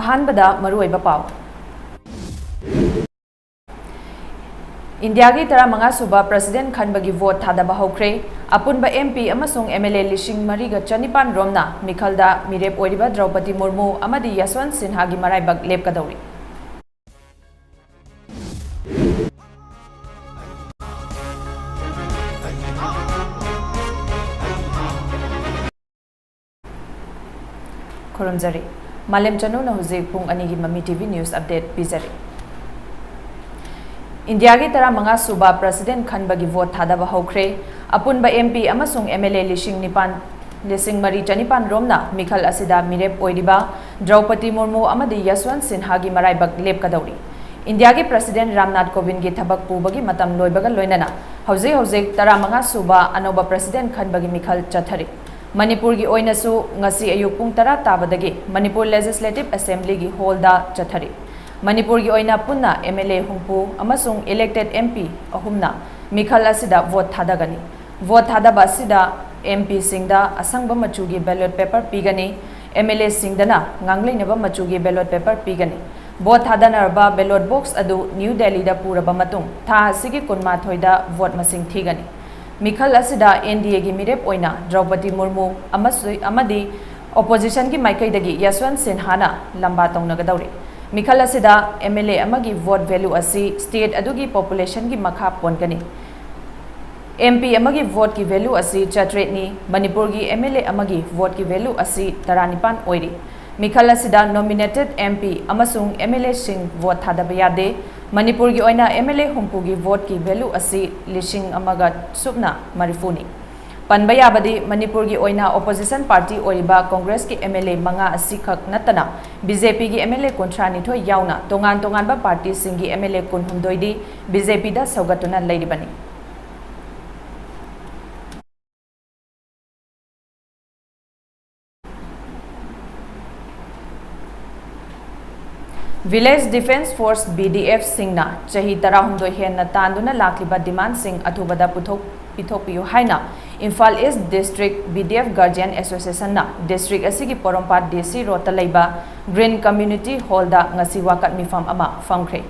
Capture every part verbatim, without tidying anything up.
ꯑꯍꯥꯟꯕꯗ ꯃꯔꯨꯑꯣꯏꯕ ꯄꯥꯎ꯫ ꯏꯟꯗꯤꯌꯥꯒꯤ ꯇꯔꯥꯃꯉꯥ ꯁꯨꯕ ꯄ꯭ꯔꯁꯤꯗꯦꯟꯠ ꯈꯟꯕꯒꯤ ꯚꯣꯠ ꯊꯥꯗꯕ ꯍꯧꯈ꯭ꯔꯦ꯫ ꯑꯄꯨꯟꯕ MP ꯑꯃꯁꯨꯡ MLA ꯂꯤꯁꯤꯡ ꯃꯔꯤꯒ ꯆꯅꯤꯄꯥꯟ ꯔꯣꯝꯅ ꯃꯤꯈꯜꯗ ꯃꯤꯔꯦꯞ ꯑꯣꯏꯔꯤꯕ ꯗ꯭ꯔꯧꯄꯗꯤ ꯃꯨꯔꯃꯨ ꯑꯃꯗꯤ ꯌꯁꯋꯟꯠ ꯁꯤꯟꯍꯥꯒꯤ ꯃꯔꯥꯏꯕꯛ ꯂꯦꯞꯀꯗꯧꯔꯤ꯫ ꯈꯨꯔꯨꯝꯖꯔꯤ꯫ ꯃꯥꯂꯦꯝ ꯆꯅꯨꯅ ꯍꯧꯖꯤꯛ ꯄꯨꯡ ꯑꯅꯤꯒꯤ ꯃꯃꯤ TV news update ꯄꯤꯖꯔꯤ꯫ ꯏꯟꯗꯤꯌꯥꯒꯤ ꯇꯔꯥꯃꯉꯥ ꯁꯨꯕ ꯄ꯭ꯔꯁꯤꯗꯦꯟꯠ ꯈꯟꯕꯒꯤ ꯚꯣꯠ ꯊꯥꯗꯕ ꯍꯧꯈ꯭ꯔꯦ꯫ ꯑꯄꯨꯟꯕ MP ꯑꯃꯁꯨꯡ MLA ꯂꯤꯁꯤꯡ ꯅꯤꯄꯥꯟ, ꯂꯤꯁꯤꯡ ꯃꯔꯤ ꯆꯅꯤꯄꯥꯟ ꯔꯣꯝꯅ ꯃꯤꯈꯜ ꯑꯁꯤꯗ ꯃꯤꯔꯦꯞ ꯑꯣꯏꯔꯤꯕ ꯗ꯭ꯔꯧꯄꯗꯤ ꯃꯨꯔꯃꯨ ꯑꯃꯗꯤ ꯌꯁꯋꯟꯠ ꯁꯤꯟꯍꯥꯒꯤ ꯃꯔꯥꯏꯕꯛ ꯂꯦꯞꯀꯗꯧꯔꯤ꯫ ꯏꯟꯗꯤꯌꯥꯒꯤ ꯄ꯭ꯔꯁꯤꯗꯦꯟꯠ ꯔꯥꯝꯅꯥꯊ ꯀꯣꯕꯤꯟꯗꯒꯤ ꯊꯕꯛ ꯄꯨꯕꯒꯤ ꯃꯇꯝ ꯂꯣꯏꯕꯒ ꯂꯣꯏꯅꯅ ꯍꯧꯖꯤꯛ ꯍꯧꯖꯤꯛ ꯇꯔꯥꯃꯉꯥ ꯁꯨꯕ ꯑꯅꯧꯕ ꯄ꯭ꯔꯁꯤꯗꯦꯟꯠ ꯈꯟꯕꯒꯤ ꯃꯤꯈꯜ ꯆꯠꯊꯔꯤ꯫ ꯃꯅꯤꯄꯨꯔꯒꯤ ꯑꯣꯏꯅꯁꯨ ꯉꯁꯤ ꯑꯌꯨꯛ ꯄꯨꯡ ꯇꯔꯥ ꯇꯥꯕꯗꯒꯤ ꯃꯅꯤꯄꯨꯔ Legislative Assemblyꯒꯤ hallꯗ ꯆꯠꯊꯔꯤ꯫ ꯃꯅꯤꯄꯨꯔꯒꯤ ꯑꯣꯏꯅ ꯄꯨꯟꯅ MLA ꯍꯨꯝꯐꯨ ꯑꯃꯁꯨꯡ elected MP ꯑꯍꯨꯝꯅ ꯃꯤꯈꯜ ꯑꯁꯤꯗ ꯚꯣꯠ ꯊꯥꯗꯒꯅꯤ꯫ ꯚꯣꯠ ꯊꯥꯗꯕ ꯑꯁꯤꯗ MPꯁꯤꯡꯗ ꯑꯁꯪꯕ ꯃꯆꯨꯒꯤ ballot paper ꯄꯤꯒꯅꯤ, MLAꯁꯤꯡꯗꯅ ꯉꯥꯡꯂꯩꯅꯕ ꯃꯆꯨꯒꯤ ballot paper ꯄꯤꯒꯅꯤ꯫ ꯚꯣꯠ ꯊꯥꯗꯅꯔꯕ ballot box ꯑꯗꯨ ꯅ꯭ꯌꯨ ꯗꯦꯜꯂꯤꯗ ꯄꯨꯔꯕ ꯃꯇꯨꯡ ꯊꯥ ꯑꯁꯤꯒꯤ ꯀꯨꯟꯃꯥꯊꯣꯏꯗ ꯚꯣꯠ ꯃꯁꯤꯡ ꯊꯤꯒꯅꯤ꯫ ꯃꯤꯈꯜ ꯑꯁꯤꯗ NDAꯒꯤ ꯃꯤꯔꯦꯞ ꯑꯣꯏꯅ ꯗ꯭ꯔꯧꯄꯗꯤ ꯃꯨꯔꯃꯨ ꯑꯃꯁꯨ-, ꯑꯃꯗꯤ oppositionꯒꯤ ꯃꯥꯏꯀꯩꯗꯒꯤ ꯌꯁꯋꯟꯠ ꯁꯤꯟꯍꯥꯅ ꯂꯝꯕꯥ ꯇꯧꯅꯒꯗꯧꯔꯤ꯫ ꯃꯤꯈꯜ ꯑꯁꯤꯗ MLA ꯑꯃꯒꯤ vote value ꯑꯁꯤ state ꯑꯗꯨꯒꯤ populationꯒꯤ ꯃꯈꯥ ꯄꯣꯟꯒꯅꯤ꯫ MP ꯑꯃꯒꯤ voteꯀꯤ value ꯑꯁꯤ ꯆꯥꯇ꯭ꯔꯦꯠꯅꯤ꯫ ꯃꯅꯤꯄꯨꯔꯒꯤ MLA ꯑꯃꯒꯤ voteꯀꯤ value ꯑꯁꯤ ꯇꯔꯥꯅꯤꯄꯥꯟ ꯑꯣꯏꯔꯤ꯫ ꯃꯤꯈꯜ ꯑꯁꯤꯗ nominated MP ꯑꯃꯁꯨꯡ MLAꯁꯤꯡ vote ꯊꯥꯗꯕ ꯌꯥꯗꯦ꯫ ꯃꯅꯤꯄꯨꯔꯒꯤ ꯑꯣꯏꯅ MLA ꯍꯨꯝꯐꯨꯒꯤ voteꯀꯤ value ꯑꯁꯤ ꯂꯤꯁꯤꯡ ꯑꯃꯒ ꯁꯨꯞꯅ ꯃꯔꯤꯐꯨꯅꯤ꯫ ꯄꯟꯕ ꯌꯥꯕꯗꯤ, ꯃꯅꯤꯄꯨꯔꯒꯤ ꯑꯣꯏꯅ opposition party ꯑꯣꯏꯔꯤꯕ Congressꯀꯤ MLA ꯃꯉꯥ ꯑꯁꯤꯈꯛ ꯅꯠꯇꯅ BJPꯒꯤ MLA ꯀꯨꯟꯊ꯭ꯔꯥꯅꯤꯊꯣꯏ ꯌꯥꯎꯅ ꯇꯣꯉꯥꯟ ꯇꯣꯉꯥꯟꯕ partyꯁꯤꯡꯒꯤ MLA ꯀꯨꯟꯍꯨꯝꯗꯣꯏꯗꯤ BJPꯗ ꯁꯧꯒꯠꯇꯨꯅ ꯂꯩꯔꯤꯕꯅꯤ꯫ Village Defence Force, VDFꯁꯤꯡꯅ ꯆꯍꯤ ꯇꯔꯥꯍꯨꯝꯗꯣꯏ ꯍꯦꯟꯅ ꯇꯥꯟꯗꯨꯅ ꯂꯥꯛꯂꯤꯕ demandꯁꯤꯡ ꯑꯊꯨꯕꯗ ꯄꯨꯊꯣꯛ-, ꯄꯤꯊꯣꯛꯄꯤꯌꯨ ꯍꯥꯏꯅ Imphal east district B D F guardian ꯑꯦꯁꯣꯁꯤꯌꯦꯁꯟꯅ ꯗꯤꯁꯇ꯭ꯔꯤꯛ ꯑꯁꯤꯒꯤ ꯄꯣꯔꯣꯝꯄꯥꯠ ꯗꯤ ꯁꯤ ꯔꯣꯗꯇ ꯂꯩꯕ ꯒ꯭ꯔꯤꯟ ꯀꯝꯃ꯭ꯌꯨꯅꯤꯇꯤ ꯍꯣꯜꯗ ꯉꯁꯤ ꯋꯥꯀꯠ ꯃꯤꯐꯝ ꯑꯃ ꯐꯝꯈ꯭ꯔꯦ꯫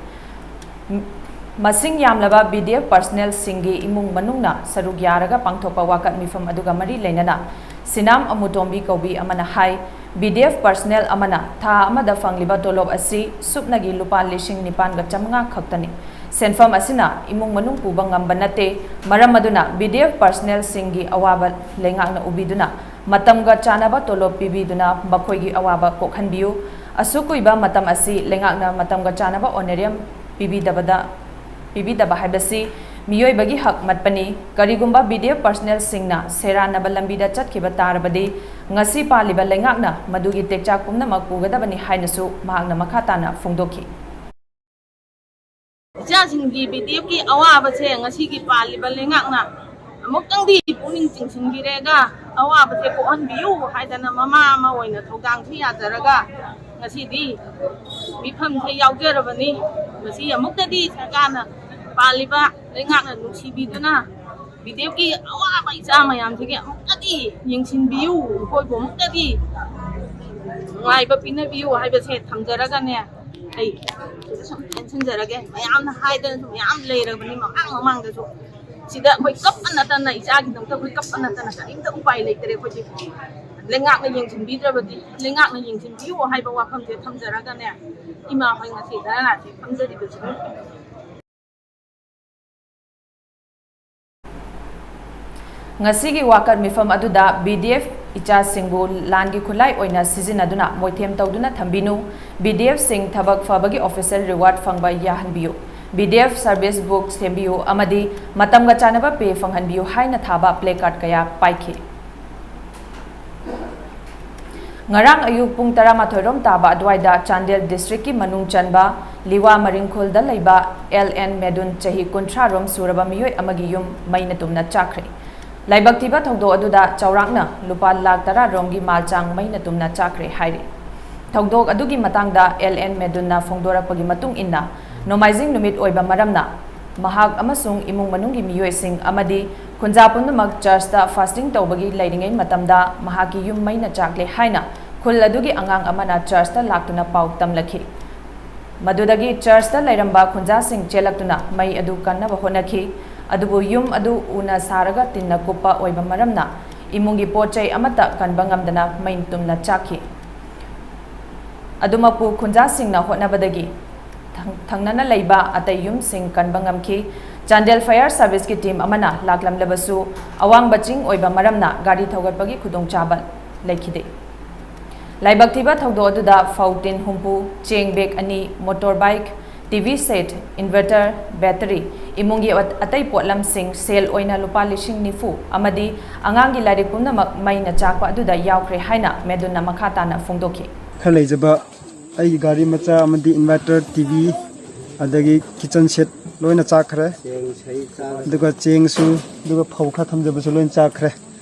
ꯃꯁꯤꯡ ꯌꯥꯝꯂꯕ ꯕꯤ ꯗꯤ ꯑꯦꯐ ꯄꯔꯁꯅꯦꯜꯁꯤꯡꯒꯤ ꯏꯃꯨꯡ ꯃꯅꯨꯡꯅ ꯁꯔꯨꯛ ꯌꯥꯔꯒ ꯄꯥꯡꯊꯣꯛꯄ ꯋꯥꯀꯠ ꯃꯤꯐꯝ ꯑꯗꯨꯒ ꯃꯔꯤ ꯂꯩꯅꯅ ꯁꯤꯅꯥꯝ ꯑꯃꯨꯇꯣꯝꯕꯤ ꯀꯧꯕꯤ ꯑꯃꯅ ꯍꯥꯏ, ꯕꯤ ꯗꯤ ꯑꯦꯐ ꯄꯔꯁꯅꯦꯜ ꯑꯃꯅ ꯊꯥ ꯑꯃꯗ ꯐꯪꯂꯤꯕ ꯇꯣꯂꯣꯞ ꯑꯁꯤ ꯁꯨꯞꯅꯒꯤ ꯂꯨꯄꯥ ꯂꯤꯁꯤꯡ ꯅꯤꯄꯥꯟꯒ ꯆꯥꯃꯉꯥ ꯈꯛꯇꯅꯤ꯫ ꯁꯦꯟꯐꯝ ꯑꯁꯤꯅ ꯏꯃꯨꯡ ꯃꯅꯨꯡ ꯄꯨꯕ ꯉꯝꯕ ꯅꯠꯇꯦ꯫ ꯃꯔꯝ ꯑꯗꯨꯅ ꯕꯤ ꯗꯤ ꯑꯦꯐ ꯄꯔꯁꯅꯦꯜꯁꯤꯡꯒꯤ ꯑꯋꯥꯕ ꯂꯩꯉꯥꯛꯅ ꯎꯕꯤꯗꯨꯅ ꯃꯇꯝꯒ ꯆꯥꯟꯅꯕ ꯇꯣꯂꯣꯞ ꯄꯤꯕꯤꯗꯨꯅ ꯃꯈꯣꯏꯒꯤ ꯑꯋꯥꯕ ꯀꯣꯛꯍꯟꯕꯤꯌꯨ꯫ ꯑꯁꯨꯛ ꯀꯨꯏꯕ ꯃꯇꯝ ꯑꯁꯤ ꯂꯩꯉꯥꯛꯅ ꯃꯇꯝꯒ ꯆꯥꯟꯅꯕ ꯑꯣꯅꯔꯦꯔꯤꯌꯝ ꯄꯤꯕꯤꯗꯕꯗ, ꯄꯤꯕꯤꯗꯕ ꯍꯥꯏꯕꯁꯤ ꯃꯤꯑꯣꯏꯕꯒꯤ ꯍꯛ ꯃꯠꯄꯅꯤ꯫ ꯀꯔꯤꯒꯨꯝꯕ ꯕꯤ ꯗꯤ ꯑꯦꯐ ꯄꯔꯁꯅꯦꯜꯁꯤꯡꯅ ꯁꯦꯔꯥꯟꯅꯕ ꯂꯝꯕꯤꯗ ꯆꯠꯈꯤꯕ ꯇꯥꯔꯕꯗꯤ, ꯉꯁꯤ ꯄꯥꯜꯂꯤꯕ ꯂꯩꯉꯥꯛꯅ ꯃꯗꯨꯒꯤ ꯇꯦꯛꯆꯥꯛ ꯄꯨꯝꯅꯃꯛ ꯄꯨꯒꯗꯕꯅꯤ ꯍꯥꯏꯅꯁꯨ ꯃꯍꯥꯛꯅ ꯃꯈꯥ ꯇꯥꯅ ꯐꯣꯡꯗꯣꯛꯈꯤ꯫ ꯏꯆꯥꯁꯤꯡꯒꯤ ꯕꯤ ꯗꯤ ꯑꯦꯐꯀꯤ ꯑꯋꯥꯕꯁꯦ ꯉꯁꯤꯒꯤ ꯄꯥꯜꯂꯤꯕ ꯂꯩꯉꯥꯛꯅ ꯑꯃꯨꯛꯇꯪꯗꯤ ꯄꯨꯛꯅꯤꯡ ꯆꯤꯡꯁꯤꯟꯕꯤꯔꯦꯒ, ꯑꯋꯥꯕꯁꯦ ꯀꯣꯛꯍꯟꯕꯤꯌꯨ ꯍꯥꯏꯗꯅ ꯃꯃꯥ ꯑꯃ ꯑꯣꯏꯅ ꯊꯧꯗꯥꯡꯁꯦ ꯌꯥꯖꯔꯒ ꯉꯁꯤꯗꯤ ꯃꯤꯐꯝꯁꯦ ꯌꯥꯎꯖꯔꯕꯅꯤ꯫ ꯃꯁꯤ ꯑꯃꯨꯛꯇꯗꯤ ꯁꯔꯀꯥꯔꯅ, ꯄꯥꯜꯂꯤꯕ ꯂꯩꯉꯥꯛꯅ ꯅꯨꯡꯁꯤꯕꯤꯗꯨꯅ ꯕꯤ ꯗꯤ ꯑꯦꯐꯀꯤ ꯑꯋꯥꯕ ꯏꯆꯥ ꯃꯌꯥꯝꯁꯤꯒꯤ ꯑꯃꯨꯛꯇꯗꯤ ꯌꯦꯡꯁꯤꯟꯕꯤꯌꯨ, ꯑꯩꯈꯣꯏꯕꯨ ꯑꯃꯨꯛꯇꯗꯤ ꯅꯨꯡꯉꯥꯏꯕ ꯄꯤꯅꯕꯤꯌꯨ ꯍꯥꯏꯕꯁꯦ ꯊꯝꯖꯔꯒꯅꯦ, ꯑꯩ ꯁꯤꯗ ꯁꯨꯝ ꯇꯦꯟꯁꯤꯟꯖꯔꯒꯦ꯫ ꯃꯌꯥꯝꯅ ꯍꯥꯏꯗꯅꯁꯨ ꯃꯌꯥꯝ ꯂꯩꯔꯕꯅꯤ ꯃꯃꯥꯡ ꯃꯃꯥꯡꯗꯁꯨ꯫ ꯁꯤꯗ ꯑꯩꯈꯣꯏ ꯀꯞꯄ ꯅꯠꯇꯅ, ꯏꯆꯥꯒꯤꯗꯃꯛꯇ ꯑꯩꯈꯣꯏ ꯀꯞꯄ ꯅꯠꯇꯅ ꯀꯔꯤꯝꯇ ꯎꯄꯥꯏ ꯂꯩꯇ꯭ꯔꯦ ꯑꯩꯈꯣꯏꯗꯤ꯫ ꯂꯩꯉꯥꯛꯅ ꯌꯦꯡꯁꯤꯟꯕꯤꯗ꯭ꯔꯕꯗꯤ, ꯂꯩꯉꯥꯛꯅ ꯌꯦꯡꯁꯤꯟꯕꯤꯌꯨ ꯍꯥꯏꯕ ꯋꯥꯐꯝꯁꯦ ꯊꯝꯖꯔꯒꯅꯦ, ꯏꯃꯥ ꯍꯣꯏ ꯉꯁꯤ ꯙꯔꯅꯥꯁꯦ ꯐꯝꯖꯔꯤꯕꯁꯤꯅꯤ꯫ ꯉꯁꯤꯒꯤ ꯋꯥꯀꯠ ꯃꯤꯐꯝ ꯑꯗꯨꯗ ꯕꯤ ꯗꯤ ꯑꯦꯐ ꯏꯆꯥꯁꯤꯡꯕꯨ ꯂꯥꯟꯒꯤ ꯈꯨꯠꯂꯥꯏ ꯑꯣꯏꯅ ꯁꯤꯖꯤꯟꯅꯗꯨꯅ ꯃꯣꯏꯊꯦꯝ ꯇꯧꯗꯨꯅ ꯊꯝꯕꯤꯅꯨ, ꯕꯤ ꯗꯤ ꯑꯦꯐꯁꯤꯡ ꯊꯕꯛ ꯐꯕꯒꯤ ꯑꯣꯐꯤꯁꯤꯌꯦꯜ ꯔꯤꯋꯥꯔꯗ ꯐꯪꯕ ꯌꯥꯍꯟꯕꯤꯌꯨ, B D F service book ꯁꯦꯝꯕꯤꯌꯨ ꯑꯃꯗꯤ ꯃꯇꯝꯒ ꯆꯥꯟꯅꯕ ꯄꯦ ꯐꯪꯍꯟꯕꯤꯌꯨ ꯍꯥꯏꯅ ꯊꯥꯕ ꯄ꯭ꯂꯦ ꯀꯥꯔꯗ ꯀꯌꯥ ꯄꯥꯏꯈꯤ꯫ ꯉꯔꯥꯡ ꯑꯌꯨꯛ ꯄꯨꯡ ꯇꯔꯥꯃꯥꯊꯣꯏ ꯔꯣꯝ ꯇꯥꯕ ꯑꯗꯨꯋꯥꯏꯗ ꯆꯥꯟꯗꯦꯜ ꯗꯤꯁꯇ꯭ꯔꯤꯛꯀꯤ ꯃꯅꯨꯡ ꯆꯟꯕ ꯂꯤꯋꯥ ꯃꯔꯤꯡꯈꯣꯜꯗ ꯂꯩꯕ ꯑꯦꯜ ꯑꯦꯟ ꯃꯦꯗꯨꯟ, ꯆꯍꯤ ꯀꯨꯟꯊ꯭ꯔꯥ ꯔꯣꯝ ꯁꯨꯔꯕ ꯃꯤꯑꯣꯏ ꯑꯃꯒꯤ ꯌꯨꯝ ꯃꯩꯅ ꯇꯨꯝꯅ ꯆꯥꯛꯈ꯭ꯔꯦ꯫ ꯂꯥꯏꯕꯛ ꯊꯤꯕ ꯊꯧꯗꯣꯛ ꯑꯗꯨꯗ ꯆꯥꯎꯔꯥꯛꯅ ꯂꯨꯄꯥ ꯂꯥꯈ ꯇꯔꯥ ꯔꯣꯝꯒꯤ ꯃꯥꯜ ꯆꯥꯡ ꯃꯩꯅ ꯇꯨꯝꯅ ꯆꯥꯛꯈ꯭ꯔꯦ ꯍꯥꯏꯔꯤ꯫ ꯊꯧꯗꯣꯛ ꯑꯗꯨꯒꯤ ꯃꯇꯥꯡꯗ ꯑꯦꯜ ꯑꯦꯟ ꯃꯦꯗꯨꯟꯅ ꯐꯣꯡꯗꯣꯔꯛꯄꯒꯤ ꯃꯇꯨꯡ ꯏꯟꯅ, ꯅꯣꯡꯃꯥꯏꯖꯤꯡ ꯅꯨꯃꯤꯠ ꯑꯣꯏꯕ ꯃꯔꯝꯅ ꯃꯍꯥꯛ ꯑꯃꯁꯨꯡ ꯏꯃꯨꯡ ꯃꯅꯨꯡꯒꯤ ꯃꯤꯑꯣꯏꯁꯤꯡ ꯑꯃꯗꯤ ꯈꯨꯟꯖꯥ ꯄꯨꯝꯅꯃꯛ ꯆꯔꯆꯇ ꯐꯥꯁꯇꯤꯡ ꯇꯧꯕꯒꯤ ꯂꯩꯔꯤꯉꯩ ꯃꯇꯝꯗ ꯃꯍꯥꯛꯀꯤ ꯌꯨꯝ ꯃꯩꯅ ꯆꯥꯛꯂꯦ ꯍꯥꯏꯅ ꯈꯨꯜ ꯑꯗꯨꯒꯤ ꯑꯉꯥꯡ ꯑꯃꯅ ꯆꯔꯆꯇ ꯂꯥꯛꯇꯨꯅ ꯄꯥꯎ ꯇꯝꯂꯛꯈꯤ꯫ ꯃꯗꯨꯗꯒꯤ ꯆꯔꯆꯇ ꯂꯩꯔꯝꯕ ꯈꯨꯟꯖꯥꯁꯤꯡ ꯆꯦꯜꯂꯛꯇꯨꯅ ꯃꯩ ꯑꯗꯨ ꯀꯟꯅꯕ ꯍꯣꯠꯅꯈꯤ꯫ ꯑꯗꯨꯕꯨ ꯌꯨꯝ ꯑꯗꯨ ꯎꯅ ꯁꯥꯔꯒ ꯇꯤꯟꯅ ꯀꯨꯞꯄ ꯑꯣꯏꯕ ꯃꯔꯝꯅ ꯏꯃꯨꯡꯒꯤ ꯄꯣꯠ ꯆꯩ ꯑꯃꯠꯇ ꯀꯟꯕ ꯉꯝꯗꯅ ꯃꯩ ꯇꯨꯝꯅ ꯆꯥꯛꯈꯤ꯫ ꯑꯗꯨꯃꯛꯄꯨ ꯈꯨꯟꯖꯥꯁꯤꯡꯅ ꯍꯣꯠꯅꯕꯗꯒꯤ ꯊꯪ-, ꯊꯪꯅꯅ ꯂꯩꯕ ꯑꯇꯩ ꯌꯨꯝꯁꯤꯡ ꯀꯟꯕ ꯉꯝꯈꯤ꯫ ꯆꯥꯟꯗꯦꯜ ꯐꯥꯌꯔ ꯁꯔꯚꯤꯁꯀꯤ ꯇꯤꯝ ꯑꯃꯅ ꯂꯥꯛꯂꯝꯂꯕꯁꯨ ꯑꯋꯥꯡꯕ ꯆꯤꯡ ꯑꯣꯏꯕ ꯃꯔꯝꯅ ꯒꯥꯔꯤ ꯊꯧꯒꯠꯄꯒꯤ ꯈꯨꯗꯣꯡꯆꯥꯕ ꯂꯩꯈꯤꯗꯦ꯫ ꯂꯥꯏꯕꯛ ꯊꯤꯕ ꯊꯧꯗꯣꯛ ꯑꯗꯨꯗ ꯐꯧ ꯇꯤꯟ ꯍꯨꯝꯐꯨ, ꯆꯦꯡ ꯕꯦꯒ ꯑꯅꯤ, motor bike, T V set, inverter, battery, ꯏꯃꯨꯡꯒꯤ ꯑꯇ-, ꯑꯇꯩ ꯄꯣꯠꯂꯝꯁꯤꯡ, ꯁꯦꯜ ꯑꯣꯏꯅ ꯂꯨꯄꯥ ꯂꯤꯁꯤꯡ ꯅꯤꯐꯨ ꯑꯃꯗꯤ ꯑꯉꯥꯡꯒꯤ ꯂꯥꯏꯔꯤꯛ ꯄꯨꯝꯅꯃꯛ ꯃꯩꯅ ꯆꯥꯛꯄ ꯑꯗꯨꯗ ꯌꯥꯎꯈ꯭ꯔꯦ ꯍꯥꯏꯅ ꯃꯦꯗꯨꯟꯅ ꯃꯈꯥ ꯇꯥꯅ ꯐꯣꯡꯗꯣꯛꯈꯤ꯫ ꯈꯔ ꯂꯩꯖꯕ ꯑꯩꯒꯤ ꯒꯥꯔꯤ ꯃꯆꯥ ꯑꯃꯗꯤ ꯏꯟꯚꯔꯇꯔ, ꯇꯤ ꯚꯤ, ꯑꯗꯒꯤ ꯀꯤꯠꯆꯟ ꯁꯦꯠ ꯂꯣꯏꯅ ꯆꯥꯛꯈ꯭ꯔꯦ꯫ ꯑꯗꯨꯒ ꯆꯦꯡꯁꯨ, ꯑꯗꯨꯒ ꯐꯧ ꯈꯔ ꯊꯝꯖꯕꯁꯨ ꯂꯣꯏꯅ ꯆꯥꯛꯈ꯭ꯔꯦ꯫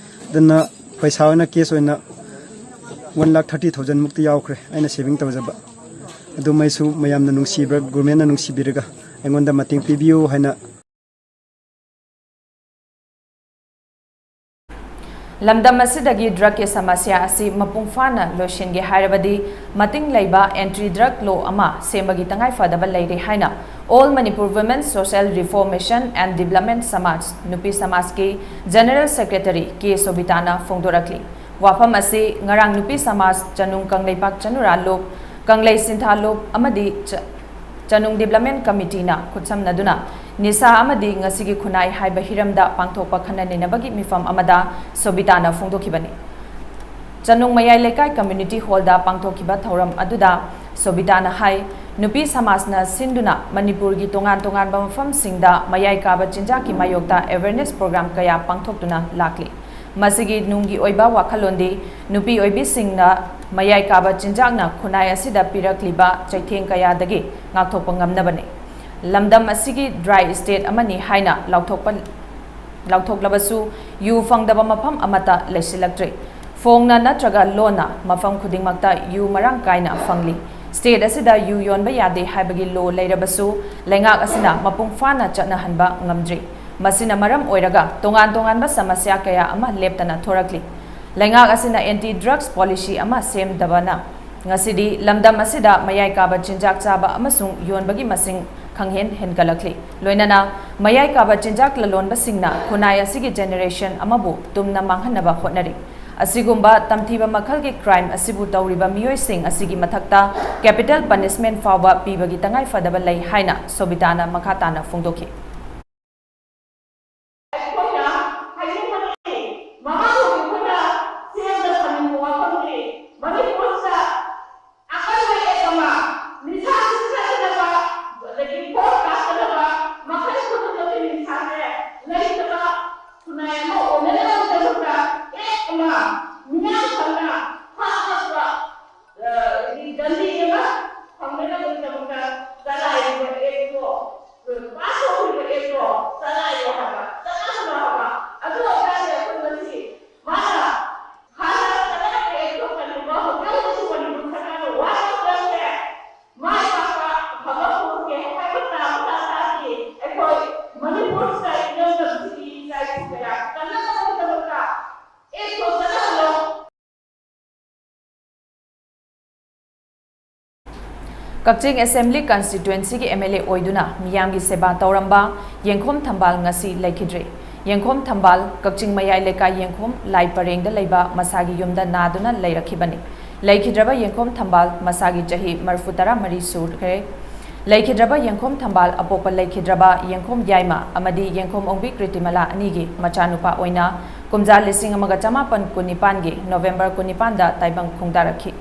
ꯑꯗꯨꯅ ꯄꯩꯁꯥ ꯑꯣꯏꯅ, ꯀꯦꯁ ꯑꯣꯏꯅ ꯋꯥꯟ ꯂꯥꯈ ꯊꯥꯔꯇꯤ ꯊꯥꯎꯖꯟ ꯃꯨꯛꯇꯤ ꯌꯥꯎꯈ꯭ꯔꯦ ꯑꯩꯅ ꯁꯦꯚꯤꯡ ꯇꯧꯖꯕ꯫ ꯑꯗꯨꯃꯩꯁꯨ ꯃꯌꯥꯝꯅ ꯅꯨꯡꯁꯤꯕ, ꯒꯣꯔꯃꯦꯟꯅ ꯅꯨꯡꯁꯤꯕꯤꯔꯒ ꯑꯩꯉꯣꯟꯗ ꯃꯇꯦꯡ ꯄꯤꯕꯤꯌꯨ ꯍꯥꯏꯅ꯫ ꯂꯝꯗꯝ ꯑꯁꯤꯗꯒꯤ ꯗ꯭ꯔꯒꯀꯤ ꯁꯃꯁ꯭ꯌꯥ ꯑꯁꯤ ꯃꯄꯨꯡ ꯐꯥꯅ ꯂꯣꯏꯁꯤꯟꯒꯦ ꯍꯥꯏꯔꯕꯗꯤ ꯃꯇꯤꯡ ꯂꯩꯕ ꯑꯦꯟꯇꯤ ꯗ꯭ꯔꯒ ꯂꯣ ꯑꯃ ꯁꯦꯝꯕꯒꯤ ꯇꯉꯥꯏ ꯐꯗꯕ ꯂꯩꯔꯦ ꯍꯥꯏꯅ All Manipur Women Social Reformation and Development Samaj, ꯅꯨꯄꯤ ꯁꯃꯥꯖꯀꯤ ꯖꯦꯅꯔꯦꯜ ꯁꯦꯀ꯭ꯔꯦꯇꯔꯤ ꯀꯦ ꯁꯣꯕꯤꯇꯥꯅ ꯐꯣꯡꯗꯣꯔꯛꯂꯤ꯫ ꯋꯥꯐꯝ ꯑꯁꯤ ꯉꯔꯥꯡ ꯅꯨꯄꯤ ꯁꯃꯥꯖ ꯆꯅꯨꯡ ꯀꯪꯂꯩꯄꯥꯛ ꯆꯅꯨꯔꯥ ꯂꯨꯞ, ꯀꯪꯂꯩ ꯁꯤꯟꯊꯥ ꯂꯨꯞ ꯑꯃꯗꯤ ꯆ-, ꯆꯅꯨꯡ ꯗꯤꯕ꯭ꯂꯞꯃꯦꯟ ꯀꯃꯤꯇꯤꯅ ꯈꯨꯠꯁꯝꯅꯗꯨꯅ ꯅꯤꯁꯥ ꯑꯃꯗꯤ ꯉꯁꯤꯒꯤ ꯈꯨꯟꯅꯥꯏ ꯍꯥꯏꯕ ꯍꯤꯔꯝꯗ ꯄꯥꯡꯊꯣꯛꯄ ꯈꯟꯅ ꯅꯩꯅꯕꯒꯤ ꯃꯤꯐꯝ ꯑꯃꯗ ꯁꯣꯕꯤꯇꯥꯅ ꯐꯣꯡꯗꯣꯛꯈꯤꯕꯅꯤ꯫ ꯆꯅꯨꯡ ꯃꯌꯥꯏ ꯂꯩꯀꯥꯏ ꯀꯝꯃ꯭ꯌꯨꯅꯤꯇꯤ ꯍꯣꯜꯗ ꯄꯥꯡꯊꯣꯛꯈꯤꯕ ꯊꯧꯔꯝ ꯑꯗꯨꯗ ꯁꯣꯕꯤꯇꯥꯅ ꯍꯥꯏ, ꯅꯨꯄꯤ ꯁꯃꯥꯖꯅ ꯁꯤꯟꯗꯨꯅ ꯃꯅꯤꯄꯨꯔꯒꯤ ꯇꯣꯉꯥꯟ ꯇꯣꯉꯥꯟꯕ ꯃꯐꯝꯁꯤꯡꯗ ꯃꯌꯥꯏ ꯀꯥꯕ ꯆꯤꯟꯖꯥꯛꯀꯤ ꯃꯥꯌꯣꯛꯇ ꯑꯦꯋꯦꯔꯅꯦꯁ ꯄ꯭ꯔꯣꯒ꯭ꯔꯥꯝ ꯀꯌꯥ ꯄꯥꯡꯊꯣꯛꯇꯨꯅ ꯂꯥꯛꯂꯤ꯫ ꯃꯁꯤꯒꯤ ꯅꯨꯡꯒꯤ ꯑꯣꯏꯕ ꯋꯥꯈꯜꯂꯣꯟꯗꯤ ꯅꯨꯄꯤ ꯑꯣꯏꯕꯤꯁꯤꯡꯅ ꯃꯌꯥꯏ ꯀꯥꯕ ꯆꯤꯟꯖꯥꯛꯅ ꯈꯨꯟꯅꯥꯏ ꯑꯁꯤꯗ ꯄꯤꯔꯛꯂꯤꯕ ꯆꯩꯊꯦꯡ ꯀꯌꯥꯗꯒꯤ ꯉꯥꯛꯊꯣꯛꯄ ꯉꯝꯅꯕꯅꯤ꯫ ꯂꯝꯗꯝ ꯑꯁꯤꯒꯤ ꯗ꯭ꯔꯥꯏ ꯁ꯭ꯇꯦꯠ ꯑꯃꯅꯤ ꯍꯥꯏꯅ ꯂꯥꯎꯊꯣꯛꯄ, ꯂꯥꯎꯊꯣꯛꯂꯕꯁꯨ ꯌꯨ ꯐꯪꯗꯕ ꯃꯐꯝ ꯑꯃꯠꯇ ꯂꯩꯁꯤꯜꯂꯛꯇ꯭ꯔꯦ꯫ ꯐꯣꯡꯅ ꯅꯠꯇ꯭ꯔꯒ ꯂꯣꯟꯅ ꯃꯐꯝ ꯈꯨꯗꯤꯡꯃꯛꯇ ꯌꯨ ꯃꯔꯥꯡ ꯀꯥꯏꯅ ꯐꯪꯂꯤ꯫ State ꯑꯁꯤꯗ ꯌꯨ ꯌꯣꯟꯕ ꯌꯥꯗꯦ ꯍꯥꯏꯕꯒꯤ law ꯂꯩꯔꯕꯁꯨ ꯂꯩꯉꯥꯛ ꯑꯁꯤꯅ ꯃꯄꯨꯡ ꯐꯥꯅ ꯆꯠꯅꯍꯟꯕ ꯉꯝꯗ꯭ꯔꯤ꯫ ꯃꯁꯤꯅ ꯃꯔꯝ ꯑꯣꯏꯔꯒ ꯇꯣꯉꯥꯟ ꯇꯣꯉꯥꯟꯕ ꯁꯃꯁ꯭ꯌꯥ ꯀꯌꯥ ꯑꯃ ꯂꯦꯞꯇꯅ ꯊꯣꯔꯛꯂꯤ꯫ ꯂꯩꯉꯥꯛ ꯑꯁꯤꯅ anti drugs policy ꯑꯃ ꯁꯦꯝꯗꯕꯅ ꯉꯁꯤꯗꯤ ꯂꯝꯗꯝ ꯑꯁꯤꯗ ꯃꯌꯥꯏ ꯀꯥꯕ ꯆꯤꯟꯖꯥꯛ ꯆꯥꯕ ꯑꯃꯁꯨꯡ ꯌꯣꯟꯕꯒꯤ ꯃꯁꯤꯡ ꯈꯪꯍꯦꯟ ꯍꯦꯟꯒꯠꯂꯛꯂꯤ꯫ ꯂꯣꯏꯅꯅ ꯃꯌꯥꯏ ꯀꯥꯕ ꯆꯤꯟꯖꯥꯛ ꯂꯂꯣꯟꯕꯁꯤꯡꯅ ꯈꯨꯟꯅꯥꯏ ꯑꯁꯤꯒꯤ generation ꯑꯃꯕꯨ ꯇꯨꯝꯅ ꯃꯥꯡꯍꯟꯅꯕ ꯍꯣꯠꯅꯔꯤ꯫ ꯑꯁꯤꯒꯨꯝꯕ ꯇꯝꯊꯤꯕ ꯃꯈꯜꯒꯤ crime ꯑꯁꯤꯕꯨ ꯇꯧꯔꯤꯕ ꯃꯤꯑꯣꯏꯁꯤꯡ ꯑꯁꯤꯒꯤ ꯃꯊꯛꯇ capital punishment ꯐꯥꯎꯕ ꯄꯤꯕꯒꯤ ꯇꯉꯥꯏ ꯐꯗꯕ ꯂꯩ ꯍꯥꯏꯅ ꯁꯣꯕꯤꯇꯥꯅ ꯃꯈꯥ ꯇꯥꯅ ꯐꯣꯡꯗꯣꯛꯈꯤ꯫ ꯑꯩꯈꯣꯏꯅ ꯍꯥꯏꯅꯤꯡꯕꯗꯤ ꯃꯃꯥꯡꯗ ꯑꯩꯈꯣꯏꯅ ꯁꯦꯝꯗ ꯊꯝꯅꯤꯡꯕ ꯋꯥꯐꯝꯗꯤ ꯃꯅꯤꯄꯨꯔꯁꯤꯗ ꯑꯀꯟꯕ act ꯑꯃ, ꯅꯤꯁꯥ ꯁꯤꯖꯤꯟꯅꯗꯅꯕ, ꯑꯗꯒꯤ ꯄꯣꯠ ꯀꯥꯞꯇꯅꯕ, ꯃꯈꯜ ꯈꯨꯗꯤꯡꯃꯛꯀꯤ ꯅꯤꯁꯥꯁꯦ ꯂꯩꯇꯕ ꯈꯨꯟꯅꯥꯏ ꯑꯃ ꯑꯣꯏꯅꯅꯕꯒꯤꯗꯃꯛꯇ act ꯑꯃ ꯃꯤꯌꯥꯝ ꯊꯟꯅ ꯐꯥꯛꯂꯛꯄ, ꯑ, ꯗꯟꯗꯤ ꯑꯃ ꯐꯪꯅꯅꯕꯒꯤꯗꯃꯛꯇ ꯆꯂꯥꯏꯔꯤꯕ act ꯇꯣ, pass ꯇꯧꯈꯤꯕ act ꯇꯣ ꯆꯂꯥꯏꯌꯣ ꯍꯥꯏꯕ, ꯆꯠꯅꯍꯜꯂꯣ ꯍꯥꯏꯕ꯫ ꯑꯗꯨ ꯑꯣꯏꯇꯥꯔꯗꯤ ꯑꯩꯈꯣꯏ ꯉꯁꯤ ꯃꯥꯅ ꯍꯥꯟꯅ ꯆꯠꯅꯔꯝꯕ act ꯇꯣ ꯀꯔꯤꯒꯨꯝꯕ ꯍꯧꯖꯤꯛ ꯍꯧꯖꯤꯛꯁꯨ ꯃꯅꯤꯄꯨꯔ ꯁꯔꯀꯥꯔꯅ ꯋꯥꯠꯄ ꯈꯔꯁꯦ ꯃꯥꯏ ꯄꯥꯛꯄ ꯑꯐꯕ ꯄꯨꯔꯛꯀꯦ ꯍꯥꯏꯕ ꯇꯥꯕ ꯇꯥꯔꯗꯤ ꯑꯩꯈꯣꯏ ꯃꯅꯤꯄꯨꯔꯁꯤꯗ ꯏꯔꯝꯗꯝꯁꯤꯒꯤ ꯏꯆꯥ ꯏꯁꯨ ꯀꯌꯥ ꯀꯟꯅꯅꯕꯒꯤꯗꯃꯛꯇ act ꯇꯣ ꯆꯠꯅꯍꯜꯂꯣ꯫ ꯀꯛꯆꯤꯡ Assembly Constituency ꯒꯤ M L A ꯑꯣꯏꯗꯨꯅ ꯃꯤꯌꯥꯝꯒꯤ ꯁꯦꯕꯥ ꯇꯧꯔꯝꯕ ꯌꯦꯡꯈꯣꯝ ꯊꯝꯕꯥꯜ ꯉꯁꯤ ꯂꯩꯈꯤꯗ꯭ꯔꯦ꯫ ꯌꯦꯡꯈꯣꯝ ꯊꯝꯕꯥꯜ ꯀꯛꯆꯤꯡ ꯃꯌꯥꯏ ꯂꯩꯀꯥꯏ ꯌꯦꯡꯈꯣꯝ ꯂꯥꯏ ꯄꯔꯦꯡꯗ ꯂꯩꯕ ꯃꯁꯥꯒꯤ ꯌꯨꯝꯗ ꯅꯥꯗꯨꯅ ꯂꯩꯔꯛꯈꯤꯕꯅꯤ꯫ ꯂꯩꯈꯤꯗ꯭ꯔꯕ ꯌꯦꯡꯈꯣꯝ ꯊꯝꯕꯥꯜ ꯃꯁꯥꯒꯤ ꯆꯍꯤ ꯃꯔꯤꯐꯨ ꯇꯔꯥ ꯃꯔꯤ ꯁꯨꯈ꯭ꯔꯦ꯫ ꯂꯩꯈꯤꯗ꯭ꯔꯕ ꯌꯦꯡꯈꯣꯝ ꯊꯝꯕꯥꯜ ꯑꯄꯣꯛꯄ ꯂꯩꯈꯤꯗ꯭ꯔꯕ ꯌꯦꯡꯈꯣꯝ ꯌꯥꯏꯃ ꯑꯃꯗꯤ ꯌꯦꯡꯈꯣꯝ ꯑꯣꯡꯕꯤ ꯀ꯭ꯔꯤꯇꯤꯃꯂꯥ ꯑꯅꯤꯒꯤ ꯃꯆꯥꯅꯨꯄꯥ ꯑꯣꯏꯅ ꯀꯨꯝꯖꯥ ꯂꯤꯁꯤꯡ ꯑꯃꯒ ꯆꯃꯥꯄꯟ ꯀꯨꯟꯅꯤꯄꯥꯟꯒꯤ November ꯀꯨꯟꯅꯤꯄꯥꯟꯗ ꯇꯥꯏꯕꯪ ꯈꯣꯡꯗꯥꯔꯛꯈꯤ꯫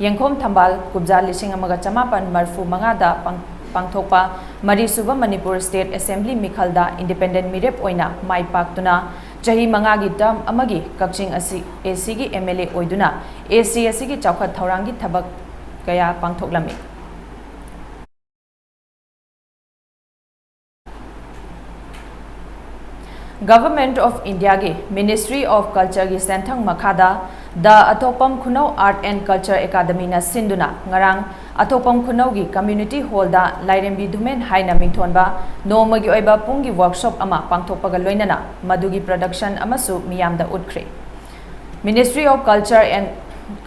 ꯌꯦꯡꯈꯣꯝ ꯊꯝꯕꯥꯜ ꯀꯨꯝꯖꯥ ꯂꯤꯁꯤꯡ ꯑꯃꯒ ꯆꯃꯥꯄꯟ ꯃꯔꯤꯐꯨ ꯃꯉꯥꯗ ꯄꯥꯡ-, ꯄꯥꯡꯊꯣꯛꯄ ꯃꯔꯤꯁꯨꯕ ꯃꯅꯤꯄꯨꯔ State Assembly ꯃꯤꯈꯜꯗ independent ꯃꯤꯔꯦꯞ ꯑꯣꯏꯅ ꯃꯥꯏ ꯄꯥꯛꯇꯨꯅ ꯆꯍꯤ ꯃꯉꯥꯒꯤ term ꯑꯃꯒꯤ ꯀꯛꯆꯤꯡ ꯑꯁꯤ A C ꯒꯤ M L A ꯑꯣꯏꯗꯨꯅ A C ꯑꯁꯤꯒꯤ ꯆꯥꯎꯈꯠ ꯊꯧꯔꯥꯡꯒꯤ ꯊꯕꯛ ꯀꯌꯥ ꯄꯥꯡꯊꯣꯛꯂꯝꯃꯤ꯫ Government of India ꯒꯤ Ministry of Culture ꯒꯤ ꯁꯦꯟꯊꯪ ꯃꯈꯥꯗ The Athokpam Khunau Art and Culture Academyꯅ ꯁꯤꯟꯗꯨꯅ ꯉꯔꯥꯡ ꯑꯊꯣꯛꯄꯝ ꯈꯨꯅꯧꯒꯤ Community Hallꯗ ꯂꯥꯏꯔꯦꯝꯕꯤ ꯙꯨꯃꯦꯟ ꯍꯥꯏꯅ ꯃꯤꯡꯊꯣꯟꯕ ꯅꯣꯡꯃꯒꯤ ꯑꯣꯏꯕ ꯄꯨꯡꯒꯤ workshop ꯑꯃ ꯄꯥꯡꯊꯣꯛꯄꯒ ꯂꯣꯏꯅꯅ ꯃꯗꯨꯒꯤ production ꯑꯃꯁꯨ ꯃꯤꯌꯥꯝꯗ ꯎꯠꯈ꯭ꯔꯦ꯫ Ministry of Culture and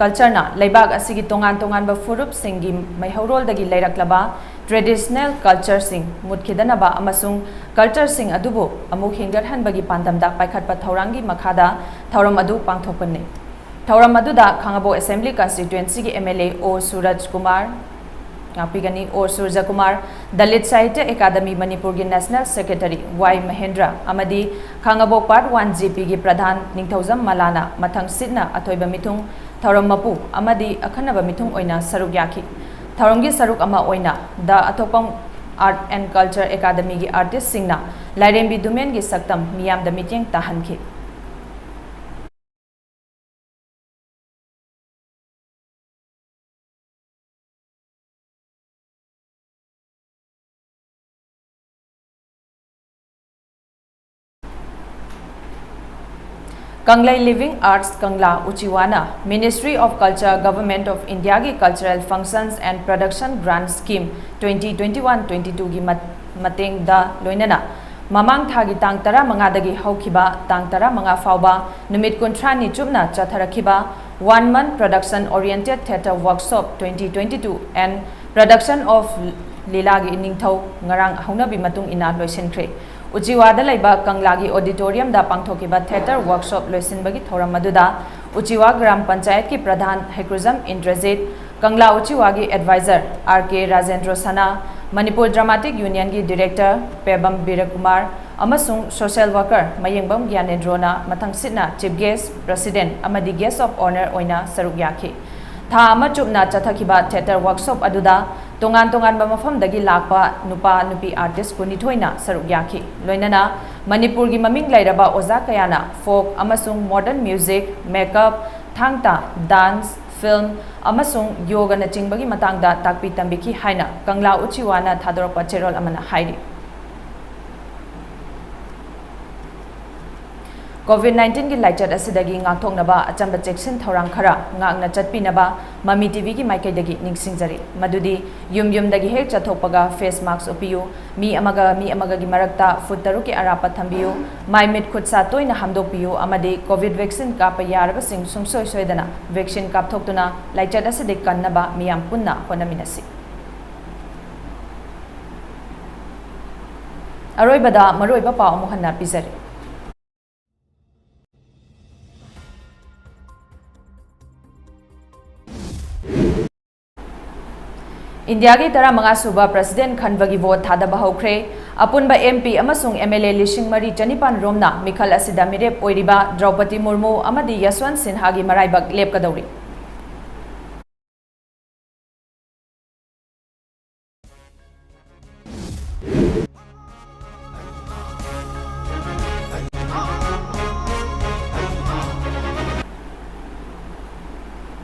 Cultureꯅ ꯂꯩꯕꯥꯛ ꯑꯁꯤꯒꯤ ꯇꯣꯉꯥꯟ ꯇꯣꯉꯥꯟꯕ ꯐꯨꯔꯨꯞꯁꯤꯡꯒꯤ ꯃꯩꯍꯧꯔꯣꯜꯗꯒꯤ ꯂꯩꯔꯛꯂꯕ traditional cultureꯁꯤꯡ ꯃꯨꯠꯈꯤꯗꯅꯕ ꯑꯃꯁꯨꯡ cultureꯁꯤꯡ ꯑꯗꯨꯕꯨ ꯑꯃꯨꯛ ꯍꯤꯡꯒꯠꯍꯟꯕꯒꯤ ꯄꯥꯟꯗꯝꯗ ꯄꯥꯏꯈꯠꯄ ꯊꯧꯔꯥꯡꯒꯤ ꯃꯈꯥꯗ ꯊꯧꯔꯝ ꯑꯗꯨ ꯄꯥꯡꯊꯣꯛꯄꯅꯤ꯫ ꯊꯧꯔꯝ ꯑꯗꯨꯗ ꯈꯥꯉꯕꯣꯛ Assembly Constituencyꯒꯤ MLA ꯑꯣ ꯁꯨꯔꯖ ꯀꯨꯃꯥꯔ, ꯉꯥꯛꯄꯤꯒꯅꯤ, ꯑꯣ ꯁꯨꯔꯖ ꯀꯨꯃꯥꯔ, Dalit Sahitya Academy ꯃꯅꯤꯄꯨꯔꯒꯤ National Secretary ꯋꯥꯏ ꯃꯍꯦꯟꯗ꯭ꯔ ꯑꯃꯗꯤ ꯈꯥꯉꯕꯣꯛ Part One GPꯒꯤ ꯄ꯭ꯔꯙꯥꯟ ꯅꯤꯡꯊꯧꯖꯝ ꯃꯂꯥꯅ ꯃꯊꯪ ꯁꯤꯠꯅ ꯑꯊꯣꯏꯕ ꯃꯤꯊꯨꯡ, ꯊꯧꯔꯝ ꯃꯄꯨ ꯑꯃꯗꯤ ꯑꯈꯟꯅꯕ ꯃꯤꯊꯨꯡ ꯑꯣꯏꯅ ꯁꯔꯨꯛ ꯌꯥꯈꯤ꯫ ꯊꯧꯔꯝꯒꯤ ꯁꯔꯨꯛ ꯑꯃ ꯑꯣꯏꯅ The Athokpam Art and Culture Academyꯒꯤ artistꯁꯤꯡꯅ ꯂꯥꯏꯔꯦꯝꯕꯤ ꯙꯨꯃꯦꯟꯒꯤ ꯁꯛꯇꯝ ꯃꯤꯌꯥꯝꯗ ꯃꯤꯠꯌꯦꯡ ꯇꯥꯍꯟꯈꯤ꯫ Kanglei Living Arts Kangla ꯎꯆꯤꯋꯥꯅ Ministry of Culture, Government of Indiaꯒꯤ Cultural Functions and Production Grant Scheme twenty twenty-one twenty-twoꯒꯤ ꯃꯠ-, ꯃꯇꯦꯡꯗ ꯂꯣꯏꯅꯅ ꯃꯃꯥꯡ ꯊꯥꯒꯤ ꯇꯥꯡ ꯇꯔꯥꯃꯉꯥꯗꯒꯤ ꯍꯧꯈꯤꯕ ꯇꯥꯡ ꯇꯔꯥꯃꯉꯥ ꯐꯥꯎꯕ ꯅꯨꯃꯤꯠ ꯀꯨꯟꯊ꯭ꯔꯥꯅꯤ ꯆꯨꯞꯅ ꯆꯠꯊꯔꯛꯈꯤꯕ One Month Production Oriented Theatre Workshop twenty twenty-two and Production of ꯂꯤꯂꯥꯒꯤ ꯏꯅꯤꯡꯊꯧ ꯉꯔꯥꯡ ꯍꯧꯅꯕꯤ ꯃꯇꯨꯡ ꯏꯟꯅ ꯂꯣꯏꯁꯤꯟꯈ꯭ꯔꯦ꯫ ꯎꯆꯤꯋꯥꯗ ꯂꯩꯕ ꯀꯪꯂꯥꯒꯤ auditoriumꯗ ꯄꯥꯡꯊꯣꯛꯈꯤꯕ theatre workshop ꯂꯣꯏꯁꯤꯟꯕꯒꯤ ꯊꯧꯔꯝ ꯑꯗꯨꯗ ꯎꯆꯤꯋꯥ ꯒ꯭ꯔꯥꯝ ꯄꯟꯆꯥꯌꯠꯀꯤ ꯄ꯭ꯔꯙꯥꯟ ꯍꯩꯀ꯭ꯔꯨꯖꯝ ꯏꯟꯗ꯭ꯔꯖꯤꯠ, ꯀꯪꯂꯥ ꯎꯆꯤꯋꯥꯒꯤ advisor ꯑꯥꯔ ꯀꯦ ꯔꯥꯖꯦꯟꯗ꯭ꯔꯣ ꯁꯅꯥ, ꯃꯅꯤꯄꯨꯔ Dramatic Unionꯒꯤ director ꯄꯦꯕꯝ ꯕꯤꯔꯀꯨꯃꯥꯔ ꯑꯃꯁꯨꯡ social worker ꯃꯌꯦꯡꯕꯝ ꯒ꯭ꯌꯥꯅꯦꯟꯗ꯭ꯔꯣꯅ ꯃꯊꯪꯁꯤꯠꯅ chief guest, president ꯑꯃꯗꯤ guest of honour ꯑꯣꯏꯅ ꯁꯔꯨꯛ ꯌꯥꯈꯤ꯫ ꯊꯥ ꯑꯃ ꯆꯨꯞꯅ ꯆꯠꯊꯈꯤꯕ theatre workshop ꯑꯗꯨꯗ ꯇꯣꯉꯥꯟ ꯇꯣꯉꯥꯟꯕ ꯃꯐꯝꯗꯒꯤ ꯂꯥꯛꯄ ꯅꯨꯄꯥ ꯅꯨꯄꯤ artist ꯀꯨꯟꯅꯤꯊꯣꯏꯅ ꯁꯔꯨꯛ ꯌꯥꯈꯤ꯫ ꯂꯣꯏꯅꯅ ꯃꯅꯤꯄꯨꯔꯒꯤ ꯃꯃꯤꯡ ꯂꯩꯔꯕ ꯑꯣꯖꯥ ꯀꯌꯥꯅ folk ꯑꯃꯁꯨꯡ modern music, makeup, ꯊꯥꯡ ꯇꯥ, dance, film ꯑꯃꯁꯨꯡ ꯌꯣꯒꯅꯆꯤꯡꯕꯒꯤ ꯃꯇꯥꯡꯗ ꯇꯥꯛꯄꯤ ꯇꯝꯕꯤꯈꯤ ꯍꯥꯏꯅ ꯀꯪꯂꯥ ꯎꯆꯤꯋꯥꯅ ꯊꯥꯗꯣꯔꯛꯄ ꯆꯦꯔꯣꯜ ꯑꯃꯅ ꯍꯥꯏꯔꯤ꯫ COVID nineteen ꯒꯤ ꯂꯥꯏꯆꯠ ꯑꯁꯤꯗꯒꯤ ꯉꯥꯛꯊꯣꯛꯅꯕ ꯑꯆꯝꯕ ꯆꯦꯛꯁꯤꯟ ꯊꯧꯔꯥꯡ ꯈꯔ ꯉꯥꯛꯅ ꯆꯠꯄꯤꯅꯕ ꯃꯃꯤ ꯇꯤꯚꯤꯒꯤ ꯃꯥꯏꯀꯩꯗꯒꯤ ꯅꯤꯡꯁꯤꯡꯖꯔꯤ꯫ ꯃꯗꯨꯗꯤ ꯌꯨꯝ ꯌꯨꯝꯗꯒꯤ ꯍꯦꯛ ꯆꯠꯊꯣꯛꯄꯒ face mask ꯎꯞꯄꯤꯌꯨ, ꯃꯤ ꯑꯃꯒ ꯃꯤ ꯑꯃꯒꯒꯤ ꯃꯔꯛꯇ ꯐꯨꯠ ꯇꯔꯨꯛꯀꯤ ꯑꯔꯥꯞꯄ ꯊꯝꯕꯤꯌꯨ, ꯃꯥꯏ ꯃꯤꯠ ꯈꯨꯠ ꯁꯥ ꯇꯣꯏꯅ ꯍꯥꯝꯗꯣꯛꯄꯤꯌꯨ ꯑꯃꯗꯤ COVID vaccine ꯀꯥꯞꯄ ꯌꯥꯔꯕꯁꯤꯡ ꯁꯨꯡꯁꯣꯏ ꯁꯣꯏꯗꯅ vaccine ꯀꯥꯞꯊꯣꯛꯇꯨꯅ ꯂꯥꯏꯆꯠ ꯑꯁꯤꯗꯒꯤ ꯀꯟꯅꯕ ꯃꯤꯌꯥꯝ ꯄꯨꯟꯅ ꯍꯣꯠꯅꯃꯤꯟꯅꯁꯤ꯫ ꯑꯔꯣꯏꯕꯗ ꯃꯔꯨꯑꯣꯏꯕ ꯄꯥꯎ ꯑꯃꯨꯛ ꯍꯟꯅ ꯄꯤꯖꯔꯤ꯫ ꯏꯟꯗꯤꯌꯥꯒꯤ ꯇꯔꯥꯃꯉꯥ ꯁꯨꯕ president ꯈꯟꯕꯒꯤ vote ꯊꯥꯗꯕ ꯍꯧꯈ꯭ꯔꯦ꯫ ꯑꯄꯨꯟꯕ MP ꯑꯃꯁꯨꯡ MLA ꯂꯤꯁꯤꯡ ꯃꯔꯤ ꯆꯅꯤꯄꯥꯟ ꯔꯣꯝꯅ ꯃꯤꯈꯜ ꯑꯁꯤꯗ ꯃꯤꯔꯦꯞ ꯑꯣꯏꯔꯤꯕ ꯗ꯭ꯔꯧꯄꯗꯤ ꯃꯨꯔꯃꯨ ꯑꯃꯗꯤ ꯌꯁꯋꯟꯠ ꯁꯤꯟꯍꯥꯒꯤ ꯃꯔꯥꯏꯕꯛ ꯂꯦꯞꯀꯗꯧꯔꯤ꯫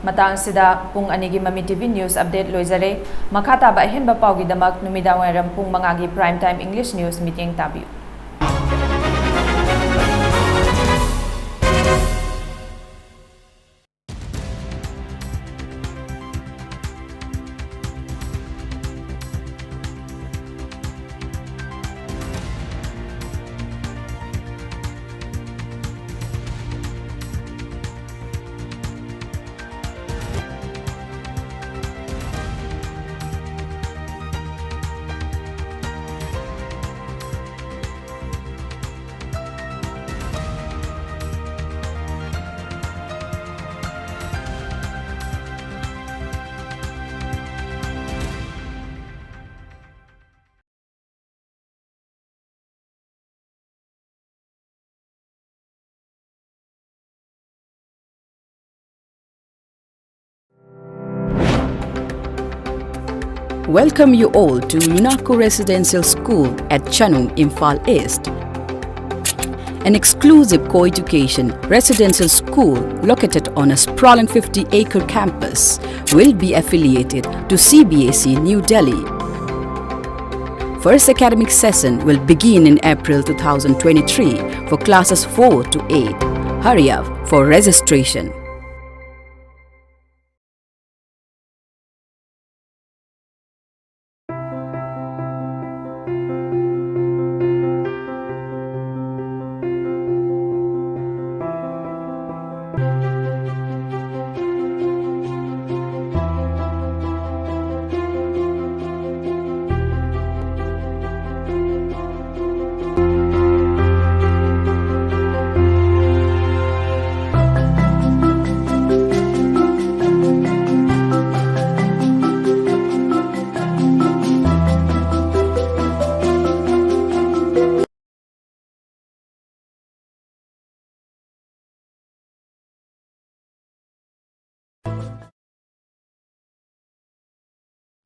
ꯃꯇꯥꯡ ꯑꯁꯤꯗ ꯄꯨꯡ ꯑꯅꯤꯒꯤ ꯃꯃꯤ ꯇꯤꯚꯤ news update ꯂꯣꯏꯖꯔꯦ꯫ ꯃꯈꯥ ꯇꯥꯕ ꯑꯍꯦꯟꯕ ꯄꯥꯎꯒꯤꯗꯃꯛ ꯅꯨꯃꯤꯗꯥꯡ ꯋꯥꯏꯔꯝ ꯄꯨꯡ ꯃꯉꯥꯒꯤ prime time English news ꯃꯤꯠꯌꯦꯡ ꯇꯥꯕꯤꯌꯨ꯫ Welcome you all to UNACO Residential School at Chanung, Imphal East. An exclusive co-education residential school located on a sprawling fifty-acre campus will be affiliated to C B S E New Delhi. First academic session will begin in April two thousand twenty-three for classes four to eight. Hurry up for registration.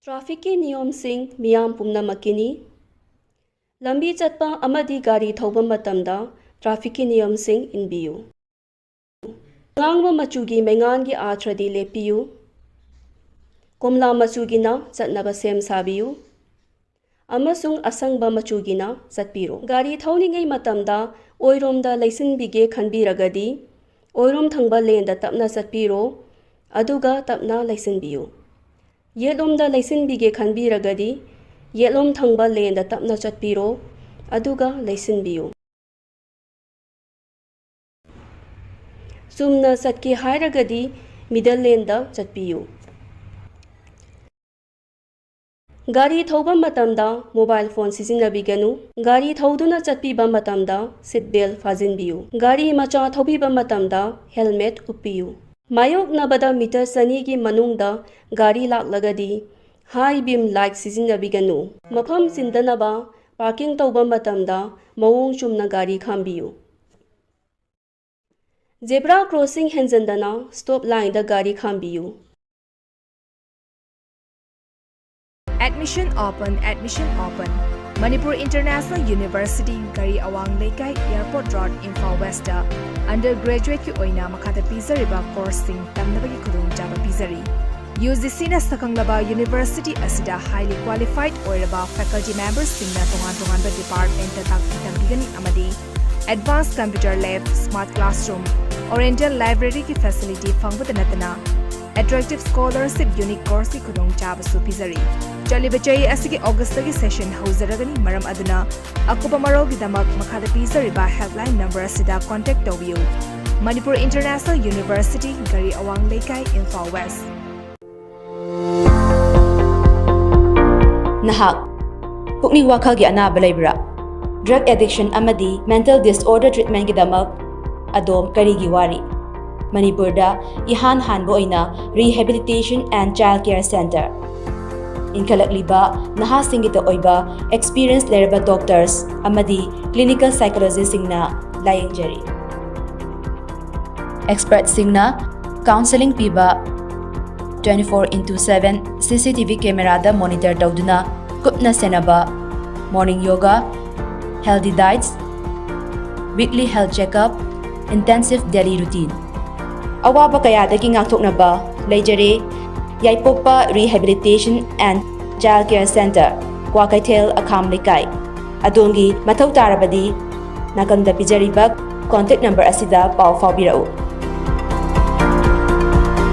ꯇ꯭ꯔꯥꯐꯤꯛꯀꯤ ꯅꯤꯌꯣꯝꯁꯤꯡ ꯃꯤꯌꯥꯝ ꯄꯨꯝꯅꯃꯛꯀꯤꯅꯤ꯫ ꯂꯝꯕꯤ ꯆꯠꯄ ꯑꯃꯗꯤ ꯒꯥꯔꯤ ꯊꯧꯕ ꯃꯇꯝꯗ ꯇ꯭ꯔꯥꯐꯤꯛꯀꯤ ꯅꯤꯌꯣꯝꯁꯤꯡ ꯏꯟꯕꯤꯌꯨ꯫ ꯑꯉꯥꯡꯕ ꯃꯆꯨꯒꯤ ꯃꯩꯉꯥꯟꯒꯤ ꯑꯥꯊ꯭ꯔꯗꯤ ꯂꯦꯞꯄꯤꯌꯨ꯫ ꯀꯣꯝꯂꯥ ꯃꯆꯨꯒꯤꯅ ꯆꯠꯅꯕ ꯁꯦꯝ ꯁꯥꯕꯤꯌꯨ꯫ ꯑꯃꯁꯨꯡ ꯑꯁꯪꯕ ꯃꯆꯨꯒꯤꯅ ꯆꯠꯄꯤꯔꯣ꯫ ꯒꯥꯔꯤ ꯊꯧꯔꯤꯉꯩ ꯃꯇꯝꯗ ꯑꯣꯏꯔꯣꯝꯗ ꯂꯩꯁꯤꯟꯕꯤꯒꯦ ꯈꯟꯕꯤꯔꯒꯗꯤ, ꯑꯣꯏꯔꯣꯝ ꯊꯪꯕ ꯂꯦꯟꯗ ꯇꯞꯅ ꯆꯠꯄꯤꯔꯣ, ꯑꯗꯨꯒ ꯇꯞꯅ ꯂꯩꯁꯤꯟꯕꯤꯌꯨ꯫ ꯌꯦꯠꯂꯣꯝꯗ ꯂꯩꯁꯤꯟꯕꯤꯒꯦ ꯈꯟꯕꯤꯔꯒꯗꯤ, ꯌꯦꯠꯂꯣꯝ ꯊꯪꯕ ꯂꯦꯟꯗ ꯇꯞꯅ ꯆꯠꯄꯤꯔꯣ, ꯑꯗꯨꯒ ꯂꯩꯁꯤꯟꯕꯤꯌꯨ꯫ ꯆꯨꯝꯅ ꯆꯠꯀꯦ ꯍꯥꯏꯔꯒꯗꯤ ꯃꯤꯗꯜ ꯂꯦꯟꯗ ꯆꯠꯄꯤꯌꯨ꯫ ꯒꯥꯔꯤ ꯊꯧꯕ ꯃꯇꯝꯗ ꯃꯣꯕꯥꯏꯜ ꯐꯣꯟ ꯁꯤꯖꯤꯟꯅꯕꯤꯒꯅꯨ꯫ ꯒꯥꯔꯤ ꯊꯧꯗꯨꯅ ꯆꯠꯄꯤꯕ ꯃꯇꯝꯗ ꯁꯤꯠ ꯕꯦꯜ ꯐꯥꯖꯤꯟꯕꯤꯌꯨ꯫ ꯒꯥꯔꯤ ꯃꯆꯥ ꯊꯧꯕꯤꯕ ꯃꯇꯝꯗ ꯍꯦꯜꯃꯦꯠ ꯎꯞꯄꯤꯌꯨ꯫ ꯃꯥꯌꯣꯛꯅꯕꯗ ꯃꯤꯇꯔ ꯆꯅꯤꯒꯤ ꯃꯅꯨꯡꯗ ꯒꯥꯔꯤ ꯂꯥꯛꯂꯒꯗꯤ ꯍꯥꯏ ꯕꯤꯝ ꯂꯥꯏꯠ ꯁꯤꯖꯤꯟꯅꯕꯤꯒꯅꯨ꯫ ꯃꯐꯝ ꯆꯤꯟꯗꯅꯕ ꯄꯥꯔꯀꯤꯡ ꯇꯧꯕ ꯃꯇꯝꯗ ꯃꯑꯣꯡ ꯆꯨꯝꯅ ꯒꯥꯔꯤ ꯈꯥꯝꯕꯤꯌꯨ꯫ ꯖꯦꯕ꯭ꯔꯥ ꯀ꯭ꯔꯣꯁꯤꯡ ꯍꯦꯟꯖꯟꯗꯅ ꯁ꯭ꯇꯣꯞ ꯂꯥꯏꯟꯗ ꯒꯥꯔꯤ ꯈꯥꯝꯕꯤꯌꯨ꯫ Admission open, admission open. Manipur International University, ꯘꯔꯤ ꯑꯋꯥꯡ ꯂꯩꯀꯥꯏ, Airport Road, Imphal West, undergraduateꯀꯤ ꯑꯣꯏꯅ ꯃꯈꯥꯗ ꯄꯤꯖꯔꯤꯕ courseꯁꯤꯡ ꯇꯝꯅꯕꯒꯤ ꯈꯨꯗꯣꯡꯆꯥꯕ ꯄꯤꯖꯔꯤ꯫ UGCꯅ ꯁꯛꯈꯪꯂꯕ university ꯑꯁꯤꯗ highly qualified ꯑꯣꯏꯔꯕ faculty memberꯁꯤꯡꯅ ꯇꯣꯉꯥꯟ ꯇꯣꯉꯥꯟꯕ departmentꯇ ꯇꯥꯛꯄꯤ ꯇꯝꯕꯤꯒꯅꯤ ꯑꯃꯗꯤ advanced computer lab, smart classroom, oriental libraryꯒꯤ facility ꯐꯪꯕꯇ ꯅꯠꯇꯅ attractive scholarship, unique courseꯀꯤ ꯈꯨꯗꯣꯡꯆꯥꯕꯁꯨ ꯄꯤꯖꯔꯤ꯫ ꯆꯠꯂꯤꯕ ꯆꯍꯤ ꯑꯁꯤꯒꯤ Augustꯇꯒꯤ session ꯍꯧꯖꯔꯒꯅꯤ, ꯃꯔꯝ ꯑꯗꯨꯅ ꯑꯀꯨꯞꯄ ꯃꯔꯣꯜꯒꯤꯗꯃꯛ ꯃꯈꯥꯗ ꯄꯤꯖꯔꯤꯕ helpline number ꯑꯁꯤꯗ contact ꯇꯧꯕꯤꯌꯨ꯫ ꯃꯅꯤꯄꯨꯔ International University, ꯒꯥꯔꯤ ꯑꯋꯥꯡ ꯂꯩꯀꯥꯏ, ꯏꯝꯐꯥꯜ West꯫ ꯅꯍꯥꯛ ꯄꯨꯛꯅꯤꯡ ꯋꯥꯈꯜꯒꯤ ꯑꯅꯥꯕ ꯂꯩꯕ꯭ꯔꯥ? Drug addiction ꯑꯃꯗꯤ mental disorder treatmentꯒꯤꯗꯃꯛ ꯑꯗꯣꯝ ꯀꯔꯤꯒꯤ ꯋꯥꯔꯤ? ꯃꯅꯤꯄꯨꯔꯗ ꯏꯍꯥꯟ ꯍꯥꯟꯕ ꯑꯣꯏꯅ Rehabilitation and Child Care Centre, ꯏꯟꯈꯠꯂꯛꯂꯤꯕ ꯅꯍꯥꯁꯤꯡꯒꯤꯗ ꯑꯣꯏꯕ experience ꯂꯩꯔꯕ doctors ꯑꯃꯗꯤ clinical psychologistꯁꯤꯡꯅ ꯂꯥꯌꯦꯡꯖꯔꯤ꯫ Expertꯁꯤꯡꯅ counselling ꯄꯤꯕ, twenty-four into seven CCTV cameraꯗ monitor ꯇꯧꯗꯨꯅ ꯀꯨꯞꯅ ꯁꯦꯟꯅꯕ, morning yoga, healthy diets, weekly health checkup, intensive daily routine꯫ ꯑꯋꯥꯕ ꯀꯌꯥꯗꯒꯤ ꯉꯥꯛꯊꯣꯛꯅꯕ ꯂꯩꯖꯔꯦ ꯌꯥꯏꯄꯣꯛꯄ Rehabilitation and Child Care Centre, Kwakeithel, ꯑꯈꯥꯝ ꯂꯩꯀꯥꯏ꯫ ꯑꯗꯣꯝꯒꯤ ꯃꯊꯧ ꯇꯥꯔꯕꯗꯤ ꯅꯥꯀꯟꯗ ꯄꯤꯖꯔꯤꯕ contact number ꯑꯁꯤꯗ ꯄꯥꯎ ꯐꯥꯎꯕꯤꯔꯛꯎ꯫